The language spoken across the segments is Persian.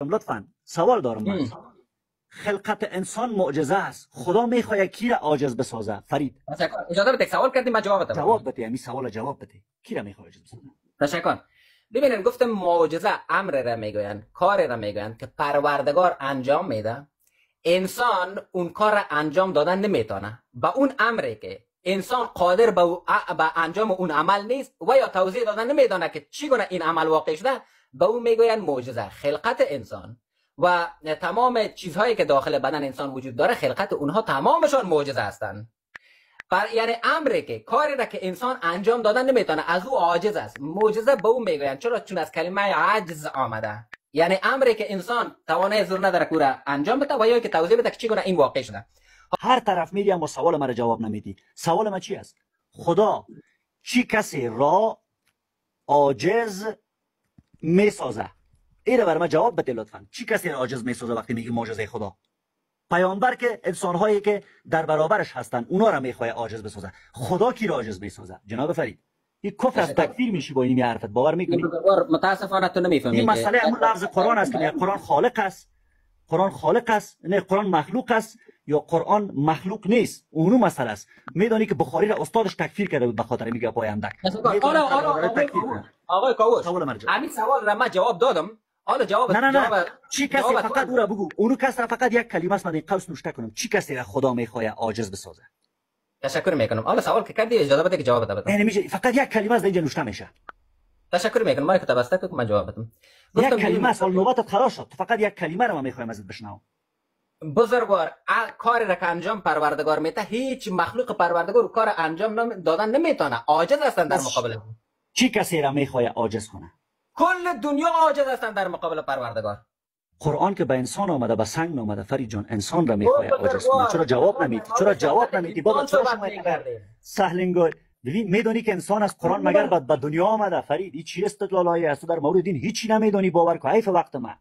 لطفا سوال دارم من. خلقت انسان معجزه است. خدا میخواد کی را عاجز بسازه؟ فرید اجازه بده سوال کردیم، من جواب بدم. جواب بده، همین سوال جواب بده. کی را میخواد عاجز بسازه؟ تشکر. ببینن گفتم معجزه امر را میگوین، کار را میگوین که پروردگار انجام میده، انسان اون کار را انجام دادن نمیتونه. با اون امری که انسان قادر به انجام اون عمل نیست و یا توضیح دادن نمیدانه که چگونه این عمل واقع شده، به اون میگوین معجزه. خلقت انسان و تمام چیزهایی که داخل بدن انسان وجود داره، خلقت اونها تمامشان معجزه هستند. یعنی امری که کاری را که انسان انجام دادن نمیتونه، از او عاجز است، معجزه به او میگویند. چرا؟ چون از کلمه عجز آمده. یعنی امری که انسان توانایی زور نداره که را انجام بده و یا که توضیح بده که چگونه این واقع شده. هر طرف میری اما سوال مرا جواب نمیدی. سوال ما چی است؟ خدا چی کسی را عاجز میسازه؟ این را بر ما جواب بده لطفا. چی کسی را عاجز میسازه وقتی میگی معجزه خدا؟ پیامبر که انسان‌هایی که در برابرش هستن اونا را میخواد عاجز بسازه. خدا کی را عاجز میسازه؟ جناب فرید این کفر از تکفیر میشی با این حرفت، باور میکنی؟ متاسفانه تو نمیفهمی. این مسئله همون لفظ قرآن است که قرآن خالق است، قرآن خالق است، نه قرآن مخلوق است یا قرآن مخلوق نیست. اونو مسئله است. میدونی که بخاری را استادش تکفیر کرده بود به خاطر میگه پایندک. آقای کاوش همین سوال را من جواب دادم. حالا جواب نه نه نه چی کسی فقط او را بگو، اونو کس را فقط یک کلمه است من این قوس نوشته کنم. چی کسی را خدا میخواد عاجز بسازه؟ تشکر میکنم. حالا سوال که کردی اجازه بده که جواب بدم. نه نمیشه، فقط یک کلمه است اینجا نوشته میشه. تشکر میکنم. مایک تو بسته کن من جواب بدم. یک کلمه است، حالا نوبتت خلاص شد. فقط یک کلمه را من میخوایم ازت بشنوم. بزرگوار کاری را که انجام پروردگار میده، هیچ مخلوق پروردگار کار انجام دادن نمیتونه، عاجز هستن در مقابل. چی کسی را میخواد عاجز کنه؟ کل دنیا عاجز هستن در مقابل پروردگار. قرآن که به انسان آمده، به سنگ آمده فرید جان، انسان را میخواد عاجز کنه. چرا جواب نمیدی؟ چرا جواب نمیدی بابا؟ چرا شما سهلنگار ببین میدونی که انسان از قرآن مگر به دنیا آمده فرید؟ این چی استدلالایی است در مورد دین؟ هیچی نمیدونی، باور کن حیف وقت من.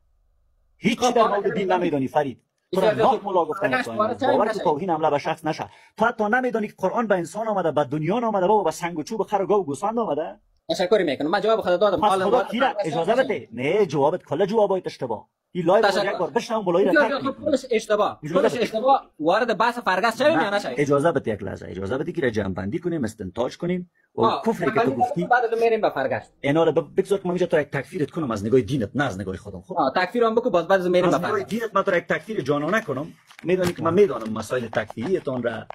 هیچی در مورد دین نمیدونی فرید. تو را ناک ملا گفتن باور که توهین حمله به شخص نشه. تو حتی نمیدونی که قرآن به انسان آمده، به دنیا آمده بابا، به سنگ و چوب خر و گاو و گوسفند آمده. تشکر میکنم. من جواب خود دادم. حالا خدا اجازه بده. نه جوابت کلا جوابایت اشتباه. این live یک بار بشنوم بلایی را ترک می‌کنم. کلش اشتباه، کلش اشتباه. وارد بحث فرگس شویم یا نشویم؟ اجازه بده یک لحظه، اجازه بده که جمع بندی کنیم، استنتاج کنیم و کفری که تو گفتی بعد میریم به فرگس. اینا رو بگذار که من اینجا تو یک تکفیرت کنم از نگاه دینت، نه از نگاه خودم. خب تکفیرم بکن، باز بعد میریم به فرگس. از نگاه دینت من تو یک تکفیر جانانه کنم. میدونی که من میدانم مسائل تکفیریتون را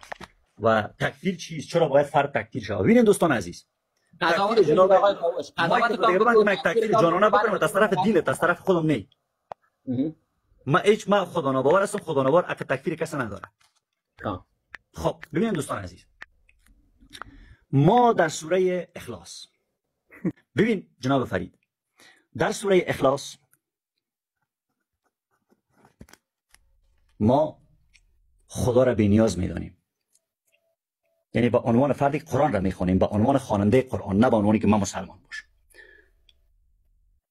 و تکفیر چیست، چرا باید فرد تکفیر شود. ببینید دوستان عزیز، قضاوت جناب آقای کاوش، قضاوت من تکفیر جانانه بکنم از طرف دینت، از طرف خودم نه. ما هیچ ما خدا ناباور هستم، خدا ناباور حق تکفیر کسی نداره. خب ببینید دوستان عزیز، ما در سوره اخلاص، ببین جناب فرید، در سوره اخلاص ما خدا را بی نیاز میدانیم، یعنی به عنوان فردی قرآن را میخوانیم، به عنوان خواننده قرآن، نه به عنوانی که من مسلمان باشم.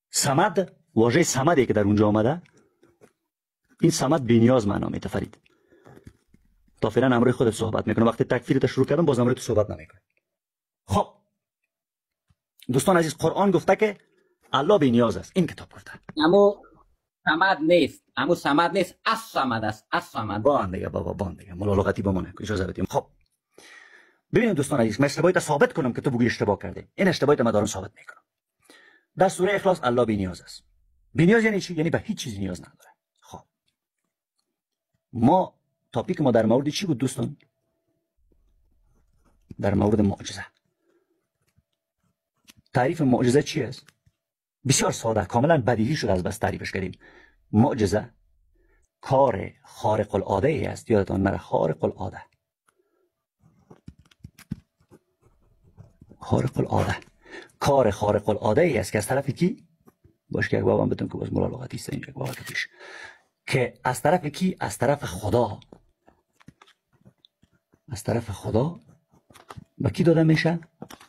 صمد، واژه صمدی که در اونجا آمده، این صمد بی نیاز معنا میده فرید. تا فعلا امروی خودت صحبت میکنم، وقتی تکفیرت شروع کردم باز امروی تو صحبت نمیکنم. خب دوستان عزیز، قرآن گفته که الله بی نیاز است، این کتاب گفته. اما صمد نیست، اما صمد نیست، الصمد است، الصمد. با دیگه بابا، با دیگه مولا لغتی با ما اجازه بدیم. خب ببینید دوستان عزیز، من اشتباهی ثابت کنم که تو بگی اشتباه کرده، این اشتباهی من دارم ثابت میکنم. در سوره اخلاص الله بی نیاز است. بی نیاز یعنی چی؟ یعنی به هیچ چیزی نیاز نداره. خب ما تاپیک ما در مورد چی بود دوستان؟ در مورد معجزه. تعریف معجزه چی است؟ بسیار ساده، کاملا بدیهی شد از بس تعریفش کردیم. معجزه کار خارق العاده ای است، یادتان نره، خارق العاده، خارق العاده، کار خارق العاده ای است که از طرف کی؟ باش که یک بابام بتون که باز مولا لغتی است اینجا، یک بابا پیش که از طرف کی؟ از طرف خدا. از طرف خدا به کی داده میشه؟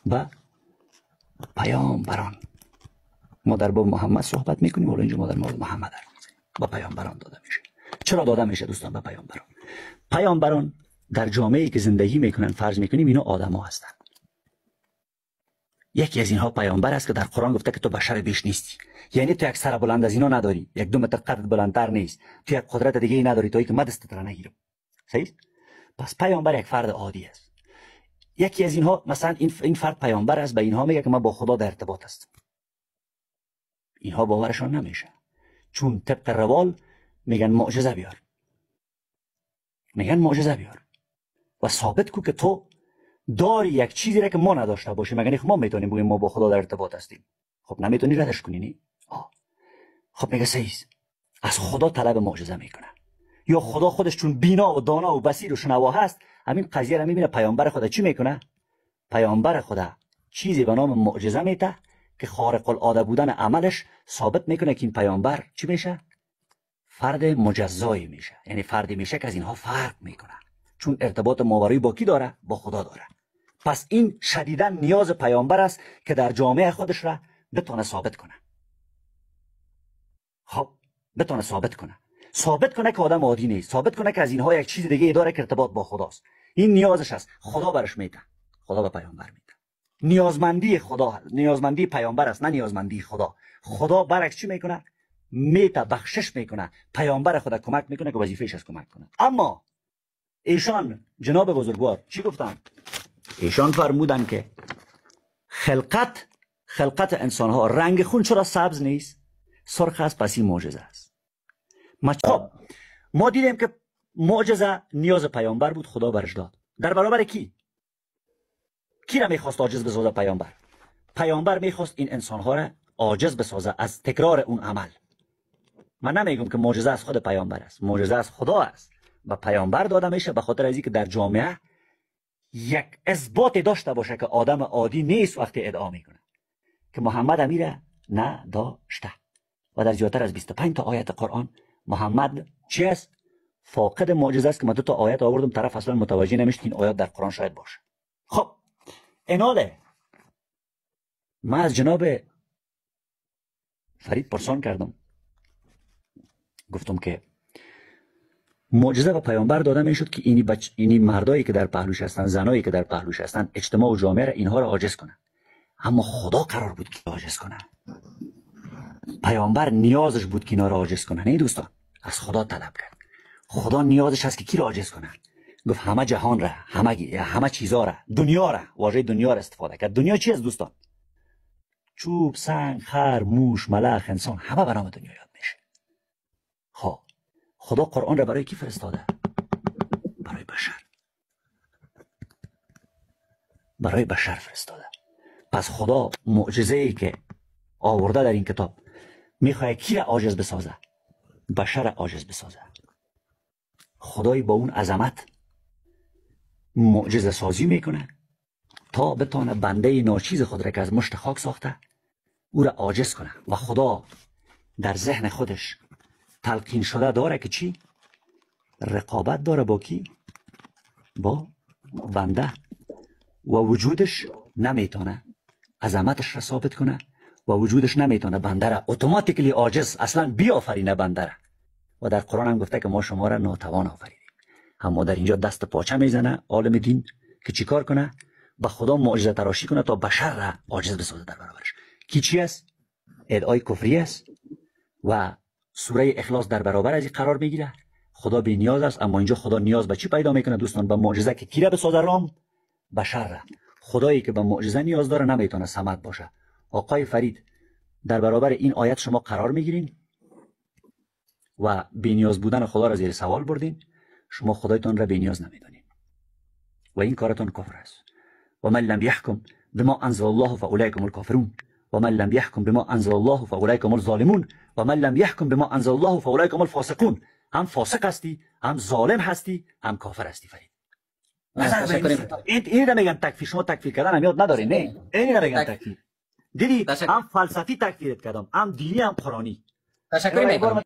به پیامبران. ما در باب محمد صحبت میکنیم، ولی اینجا ما در مورد محمد حرف میزنیم. به پیامبران داده میشه. چرا داده میشه دوستان به پیامبران؟ پیامبران در جامعه‌ای که زندگی میکنن، فرض میکنیم اینا آدما هستن، یکی از اینها پیامبر است که در قرآن گفته که تو بشر بیش نیستی، یعنی تو یک سر بلند از اینا نداری، یک دو متر قد بلندتر نیست، تو یک قدرت دیگه ای نداری تا اینکه من دستت را نگیرم. صحیح؟ پس پیامبر یک فرد عادی است. یکی از اینها مثلا این فرد پیامبر است، به اینها میگه که من با خدا در ارتباط هستم. اینها باورشان نمیشه، چون طبق روال میگن معجزه بیار، میگن معجزه بیار و ثابت کو که تو داری یک چیزی را که ما نداشته باشیم. مگر ما میتونیم بگیم ما با خدا در ارتباط هستیم؟ خب نمیتونی ردش کنی، نی؟ خب میگه سیز از خدا طلب معجزه میکنه، یا خدا خودش چون بینا و دانا و بصیر و شنوا هست همین قضیه را میبینه، پیامبر خدا چی میکنه؟ پیامبر خدا چیزی به نام معجزه میته که خارق العاده بودن عملش ثابت میکنه که این پیامبر چی میشه؟ فرد مجزایی میشه، یعنی فردی میشه که از اینها فرق میکنه، چون ارتباط ماورایی با کی داره؟ با خدا داره. پس این شدیداً نیاز پیامبر است که در جامعه خودش را بتونه ثابت کنه. خب بتونه ثابت کنه، ثابت کنه که آدم عادی نیست، ثابت کنه که از اینها یک چیز دیگه داره که ارتباط با خداست. این نیازش است، خدا برش میده، خدا به پیامبر میده. نیازمندی خدا، نیازمندی پیامبر است، نه نیازمندی خدا. خدا برعکس چی میکنه؟ میته، بخشش میکنه، پیامبر خدا کمک میکنه که وظیفه‌اش است کمک کنه. اما ایشان جناب بزرگوار چی گفتن؟ ایشان فرمودن که خلقت انسان ها رنگ خون چرا سبز نیست؟ سرخ است، پس این معجزه است. خب ما دیدیم که معجزه نیاز پیامبر بود، خدا برش داد. در برابر کی؟ کی را میخواست عاجز بسازه پیامبر؟ پیامبر میخواست این انسان ها را عاجز بسازه از تکرار اون عمل. من نمیگم که معجزه از خود پیامبر است، معجزه از خدا است و پیامبر داده میشه به خاطر از اینکه در جامعه یک اثبات داشته باشه که آدم عادی نیست وقتی ادعا میکنه که محمد امیره نداشته. و در زیادتر از 25 تا آیت قرآن محمد چی است؟ فاقد معجزه است که من دو تا آیت آوردم، طرف اصلا متوجه نمیشه این آیات در قرآن شاید باشه. خب اناله من از جناب فرید پرسان کردم، گفتم که معجزه به پیامبر داده میشد که اینی مردایی که در پهلوش هستن، زنایی که در پهلوش هستن، اجتماع و جامعه را اینها را عاجز کنه. اما خدا قرار بود که عاجز کنه. پیامبر نیازش بود که اینا را عاجز کنه. نه دوستان، از خدا طلب کرد. خدا نیازش هست که کی را عاجز کنه؟ گفت همه جهان را، همه چیزا را، دنیا را، واژه دنیا را استفاده کرد. دنیا چی است دوستان؟ چوب، سنگ، خر، موش، ملخ، انسان، همه به نام دنیا یاد میشه. خب خدا قرآن را برای کی فرستاده؟ برای بشر. برای بشر فرستاده. پس خدا معجزه ای که آورده در این کتاب میخواد کی را عاجز بسازه؟ بشر عاجز بسازه. خدای با اون عظمت معجزه سازی میکنه تا بتانه بنده ناچیز خود را که از مشت خاک ساخته او را عاجز کنه. و خدا در ذهن خودش تلقین شده داره که چی؟ رقابت داره با کی؟ با بنده. و وجودش نمیتونه عظمتش را ثابت کنه و وجودش نمیتونه بنده را اتوماتیکلی عاجز اصلا بیافرینه بنده را. و در قرآن هم گفته که ما شما را ناتوان آفریدیم. اما در اینجا دست پاچه میزنه عالم دین که چیکار کنه؟ به خدا معجزه تراشی کنه تا بشر را عاجز بسازه در برابرش. کی چی است؟ ادعای کفری است و سوره اخلاص در برابر از این قرار میگیره. خدا بی نیاز است، اما اینجا خدا نیاز به چی پیدا میکنه دوستان؟ به معجزه که کی را بسازه؟ رام بشر را. خدایی که به معجزه نیاز داره نمیتونه صمد باشه. آقای فرید در برابر این آیت شما قرار میگیرین و بی نیاز بودن خدا را زیر سوال بردین. شما خدایتان را بی نیاز نمیدانین و این کارتان کفر است. و من لم یحکم بما انزل الله فاولئک هم الکافرون و من لم یحکم بما انزل الله فاولئک هم الظالمون و من لم یحکم بما انزل الله فاولئک هم الفاسقون. هم فاسق هستی، هم ظالم هستی، هم کافر هستی فرید. این را میگن تکفیر. شما تکفیر کردن هم یاد نداری، نه؟ این را میگن تکفیر. دیدی هم فلسفی تکفیرت کردم، هم دینی هم قرآنی. تشکر میکنم.